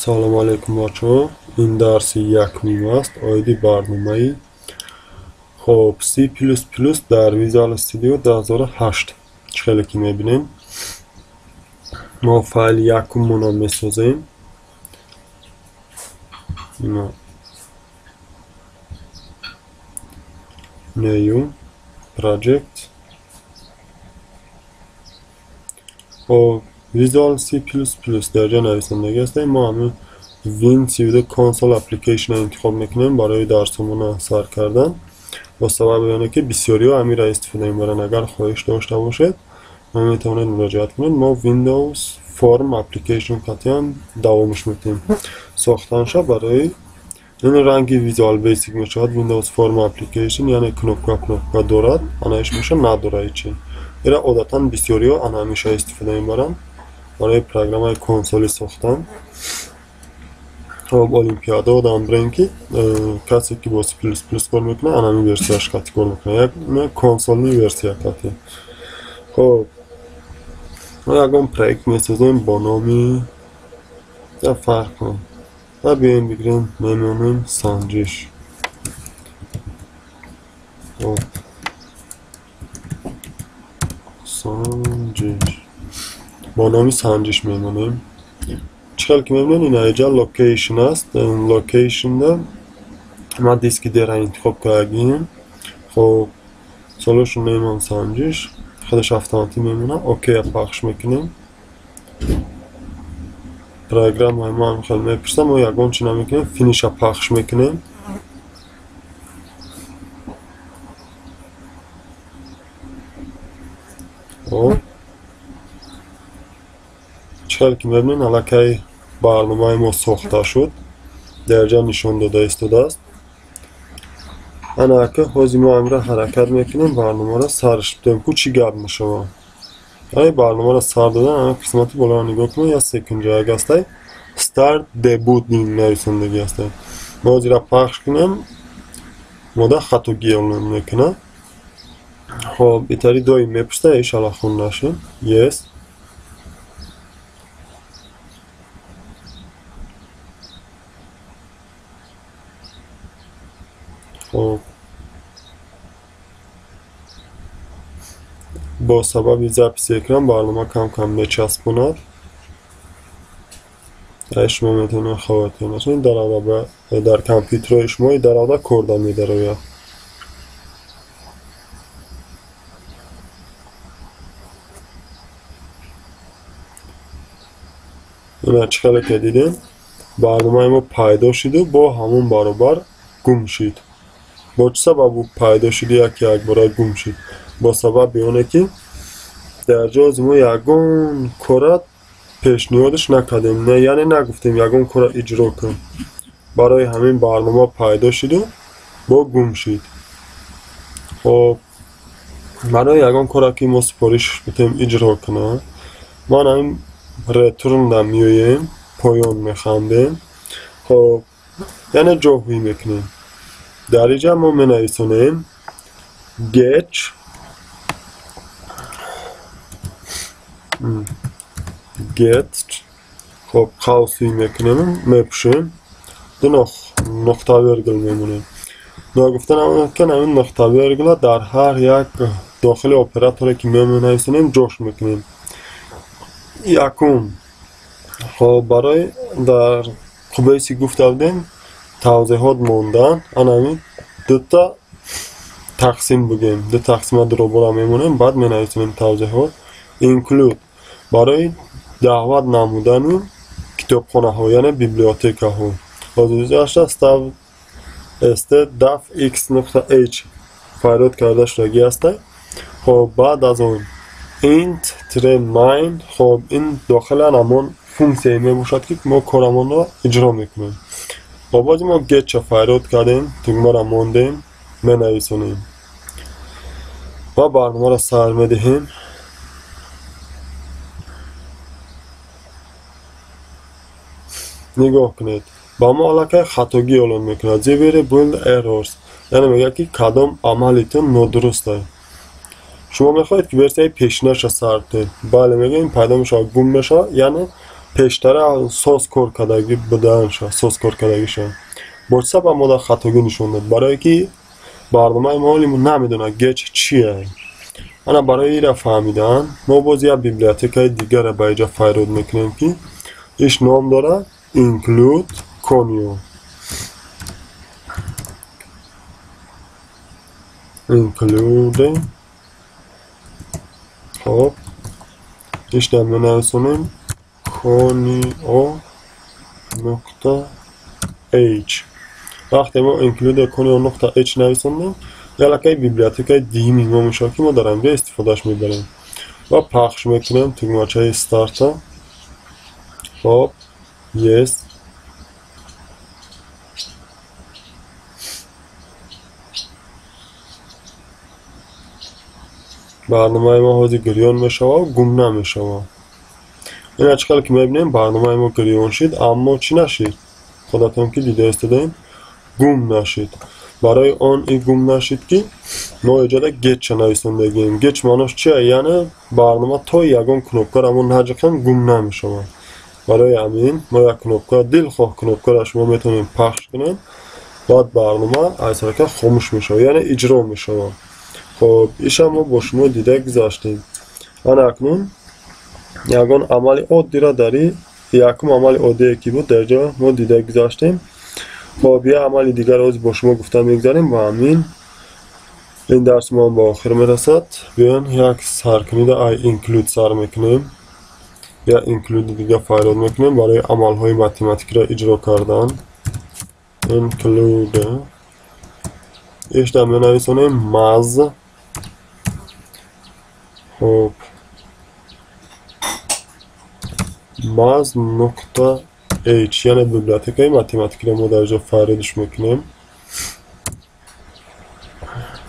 Салом алейкум бачаҳо. Ин дарси якумим аст оиди барномаи хоб C++ дар Visual Studio 2008. Чӣ хеле ки мебинем, мо файли якуммонро месозем. Ино New Project. Хоб Visual C++ дар ҷо нависандагӣ ҳастем. Мо ҳамин Win32 Console Application интихоб мекунем барои дарсомона сар кардан. Бо сабаби оне ки бисёриҳо ҳаминро истифода мебаранд. Агар хоҳиш дошта бошед, метавонед муроҷиат кунед. Мо Windows Form Application қатъиян давомаш метиҳем. Сохтанша барои ин ранги Visual Basic мешавад. Windows Form Application, яъне кнопка дорад, анаиш меша надора ҳечи. Ира одатан бисёриҳо ана ҳамеша истифода мебаранд барои программаи консолӣ сохтан. Хоб олимпиада одам бирем ки касе ки бо C++ кор мекунад, ана ҳамин версияш қатъи кор мекунад, як консолни версия қатъи. Хоб мо ягон проект месозем бо номи я фарқ кун. Ва биёем бигирем, мемонем санҷиш. Хоб санҷиш бо номи санҷиш мемонем. Чӣ хел ки мебинед, ин аҷа location аст. Location-да ман диски D-ра интихоб кардагим. Хоб solution name санҷиш, худаш автоматик мемонад. OK-я пахш мекунем. Программаи мо ҳам хел мепурсад, мо ягон чи намекунем, finish-а пахш мекунем. Хоб чӣ хел ки мебинед, аллакай барномаи мо сохта шуд. Дар ҷа нишон дода истодааст. Ана ака ҳозир мо ҳамира ҳаракат мекунем, барномаро сарш бидем. Ку чӣ гап мешавад? Ай барномаро сар додан, ана қисмати болоро нигоҳ кунед, як секунҷа ҳастай. Start debugging нависандагӣ ҳастай. Мо ҳозира пахш кунем, мода хатогӣ эълон мекунад. Хоб итари доим мепурсад, иншалло хун нашед. Yes. Хоб бо сабаби записи экран барнома кам-кам мечаспонад. Ай шумо метавонед хавотир нашавед, дар компютерҳои шумо даравда корда медарояд. Ина чӣ хеле ки дидем, барномаи мо пайдо шуду бо ҳамон баробар гум шуд. Бо чӣ сабаб ӯ пайдо шуду яке якбора гум шуд? Бо сабаби оне ки дар ҷози мо ягон кора пешниҳодаш накардем, не, яъне нагуфтем ягон кора иҷро кун. Барои ҳамин барнома пайдо шуду бо гум шуд. Хоб барои ягон кора ки мо супориш битем иҷро кунад, ман ҳамин return-да меоем, поён механдем. Хоб яъне ҷоҳӯӣ мекунем. Дар инҷа мо менависонем get хоб қавсӣ мекунем, мепӯшем, ду нуқта вергул мемонем. Ногуфта намонад ки ҳамин нуқта вергула дар ҳар як дохили операторе ки менависонем ҷош мекунем. Якум хоб барои дар қубейси гуфта будем тавзеҳот мондан, ана ҳамин дута тақсим бигем, ду тақсима дуробора мемонем, баъд менависонем тавзеҳот. Include барои даъват намудани китобхонаҳо, яъне библиотекаҳо. Ҳозирашта st.daf.x.h файрод карда шудагӣ ҳастай. Хоб баъд аз он int-main, хоб ин дохили ҳамон функсияе мебошад ки мо корамонро иҷро мекунем. Хоб бози мо get-ша файрод кардем, тугмаро мондем, менависонем ва барномаро сар медиҳем. Нигоҳ кунед, ба мо аллакай хатогӣ эълон мекунад. Zero build errors, яъне мегӯяд ки кадом амали ту нодуруст аст. Шумо мехоҳед ки версияи пешинаша сар кунед? Бале, мегӯем, пайдо мешавад, гум мешавад, яъне Пештара соз кор кардагӣ буданша, соз кор кардагиша. Бо чӣ сабаб мо дар хатогӣ нишон дод? Барое ки барномаи мо ҳоли намедонад getch чие. Ана барои инро фаҳмидан мо боз як библиотекаи дигарро ба инҷа файрод мекунем, ки иш ном дорад include conio. Include. Хоб, ишда менависонем conio нуқта h. Вақте мо include conio нуқта h нависондем, ялакай библиотекаи дуюми мо мешавад, ки мо дар ҳамҷо истифодааш мебарем ва пахш мекунем тугмачаи старта. Хоб, yes. Барномаи мо ҳозир гирён мешавад, гум намешавад. Ина чӣ хеле ки мебинем, барномаи мо гирён шид, аммо чӣ нашид? Худатон ки дида истодаем, гум нашид. Барои он и гум нашид, ки мо иҷода getch нависондагием. Getch маънош чия? Яъне барнома то ягон кнопкаро мо наҷиқем, гум намешавад. Барои ҳамин мо як кнопка, дилхоҳ кнопкаро шумо метавонем пахш кунем, баъд барнома аз ҳаракат хомӯш мешавад, яъне иҷро мешавад. Хоб, иша мо бо шумо дида гузаштем. Ана акнун ягон амали оддиро дари якум амали оддие ки буд дар ҷо мо дида гузаштем. Хоб, як амали дигарро ҳозир бо шумо гуфта мегузарем ва ҳамин ин дарси мо ба охир мерасад. Биён як саркунида ай include сар мекунем, як include дига файрод мекунем барои амалҳои математикиро иҷро кардан. Include ишда менависонем maz. Хоб, maz нуқта h, яъне библиотекаи математикиро мо дар ҷо файродиш мекунем.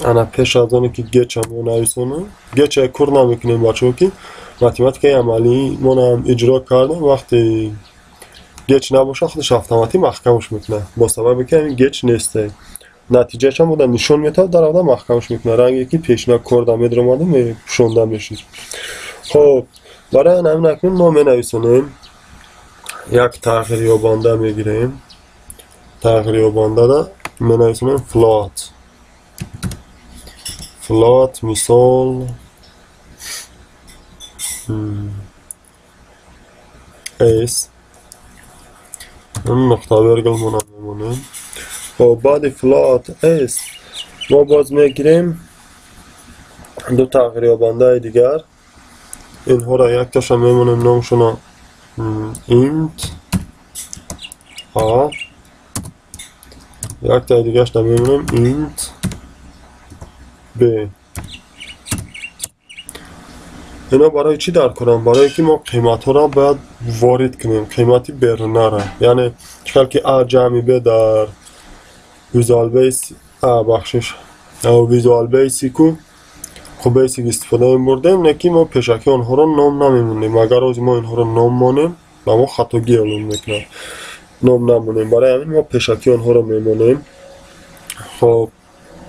Ана пеш аз оне ки getch мо нависонем, getch кур намекунем бачаҳо, ки математикаи амалии монаам иҷро кардем. Вақте getch набошад, худаш автоматик маҳкамаш мекунад, бо сабабе ки ҳамин getch несте. Натиҷааш ҳам буда нишон метавад, дар авда маҳкамаш мекунад. Ранге ки пешина корда медаромаду мепӯшонда мешид. Хоб, барои ҳамин акнун мо менависонем як тағйирёбанда мегирем. Тағйирёбандада менависонем float. Float мисол s нуқта вергул мона мемонем. Хоб, баъди float s мо боз мегирем ду тағйирёбандаи дигар. Инҳоро якташа мемонем номшона int a, яктаи дигарашда мемонем int b. Ино барои чӣ дар коранд? Барое ки мо қиматҳоро бояд ворид кунем, қимати берунара. Яъне чӣ хел ки a ҷамъи b дар Visual Basic, бахшиш, Visual Basic-у Basic истифода мебурдем, не ки мо пешакӣ онҳоро ном намемонем. Агар ҳозир мо инҳоро ном монем, ба мо хатогӣ эълон мекунад. Ном намонем, барои ҳамин мо пешакӣ онҳоро мемонем. Хоб,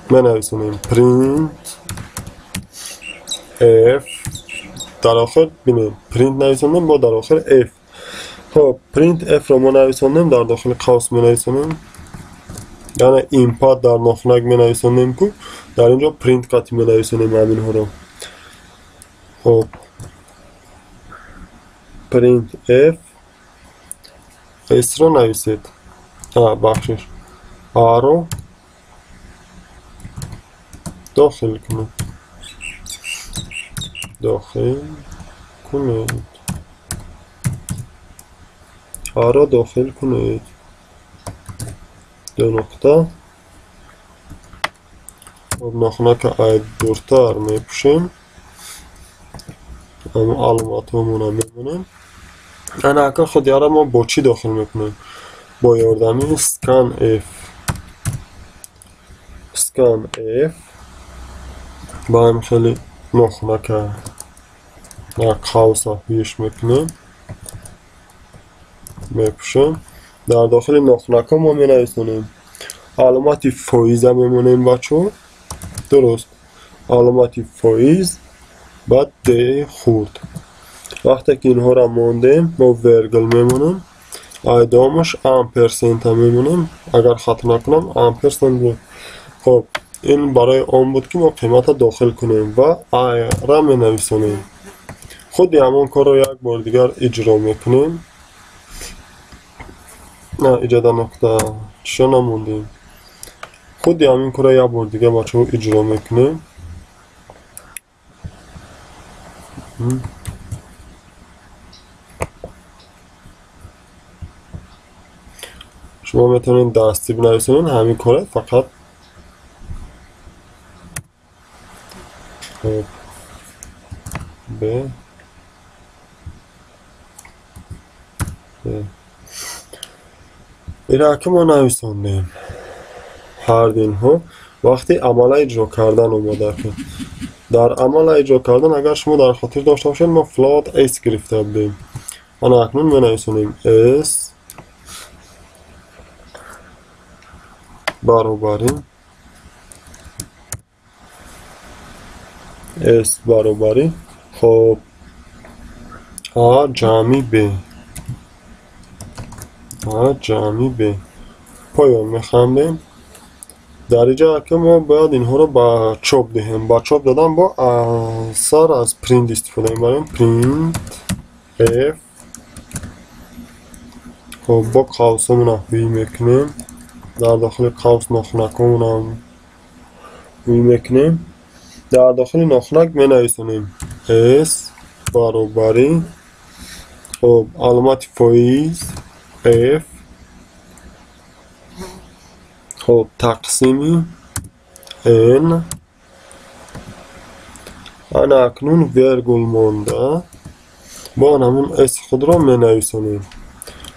менависонем print f, дар охир бинем print нависонем, бо дар охир f. Хоб, print f-ро мо нависонем, дар дохили қавс менависонем, яъне input дар нохунак менависонем ку дар инҷо print қати менависонем ҳаминҳоро. Хоб, print f s-ро нависед, бахшиш, a-ро дохил кунед, дохил кунед, a-ро дохил кунед, ду нуқта. Хоб, нохунака ай дуртар мепӯшем, ҳамон аломатҳомона мемонем. Ана ака худ яра мо бо чӣ дохил мекунем? Бо ёрдами scanf. Scanf ба ҳамин хеле нохунака як қавса пеш мекунем, мепӯшем. Дар дохили нохунакҳо мо менависонем аломати фоиза мемонем бачаҳо, дуруст, аломати фоиз баъд д хурд. Вақте ки инҳоро мондем, мо вергул мемонем, айдомаш амперсента мемонем. Агар хато накунам, амперсент буд. Хоб, ин барои он буд, ки мо қимата дохил кунем ва а-ра менависонем. Худи ҳамон корро як бор дигар иҷро мекунем. На, иҷода нуқта чиша намондем. Худи ҳамин корро як бор дигар бачаҳо иҷро мекунем. Шумо метавонед дастӣ бинависонед ҳамин корро, фақат хоб б б ира ки мо нависондем ҳар инҳо вақти амала иҷро кардан омода ки дар амала иҷро кардан, агар шумо дар хотир дошта бошед, мо float s гирифта будем. Ана акнун менависонем s баробари s баробари хоб a ҷамъи b, a ҷамъи b. Поён механдем. Дар инҷа ки мо бояд инҳоро ба чоп диҳем. Ба чоп додан бо сар аз print истифода мебарем. Print f. Хоб, бо қавсомона ҳуй мекунем. Дар дохили қавс нохунакҳомонам ҳуй мекунем. Дар дохили нохунак менависонем s баробари хоб аломати фоиз f хоб тақсими n. Ана акнун вергул монда бо ҳамун s худро менависонем.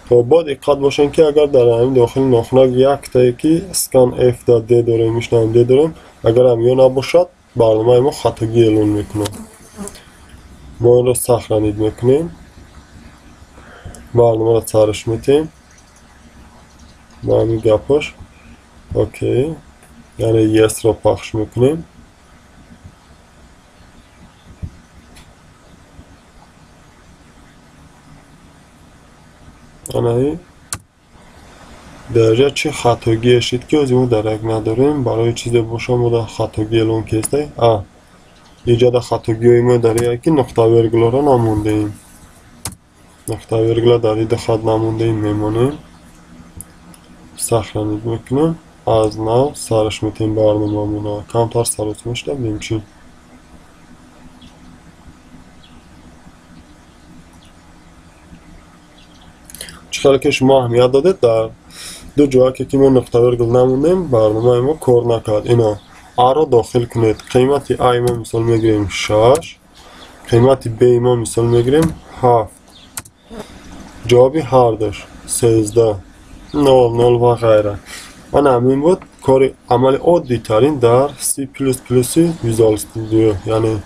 Хоб, бо диққат бошем, ки агар дар ҳамин дохили нохунак яктае ки scan f да d дорем, ишнаам d дорем, агар ҳам ё набошад, барномаи мо хатогӣ эълон мекунад. Мо инро сохранид мекунем, барномаро сарш метем ба ҳамин гапош. Окей, яъне yes-ро пахш мекунем. Анаи дараҷа чӣ хатогие шид, ки ози мо дарак надорем. Барои чизе боша мо дар хатогӣ эълон кестай. А иҷода хатогиҳои мо дар ие ки нуқта вергуларо намондаем. Нуқта вергула дар ида хат намондаем, мемонем. Сохранид мекунем. Аз нав сарш метем барномамона. Камтар саросима шуда бинем чӣ. Чӣ хеле ки шумо аҳамият додед, дар ду ҷояке ки мо нуқта вергул намондем, барномаи мо кор накард. Ино а-ро дохил кунед. Қимати а мо мисол мегирем 6, қимати б мо мисол мегирем 7. Ҷавоби ҳардуш 13, 0, 0 ва ғайра. Ана ҳамин буд кори амали оддитарин дар C++ Visual Studio. Яъне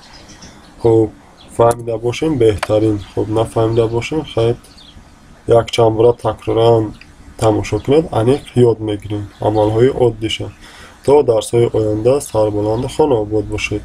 хоб фаҳмида бошем беҳтарин, хоб нафаҳмида бошем хайр якчанд бора такроран тамошо кунед, аниқ ёд мегирем амалҳои оддиша. То дарсҳои оянда сарбаланду хонаобод бошед.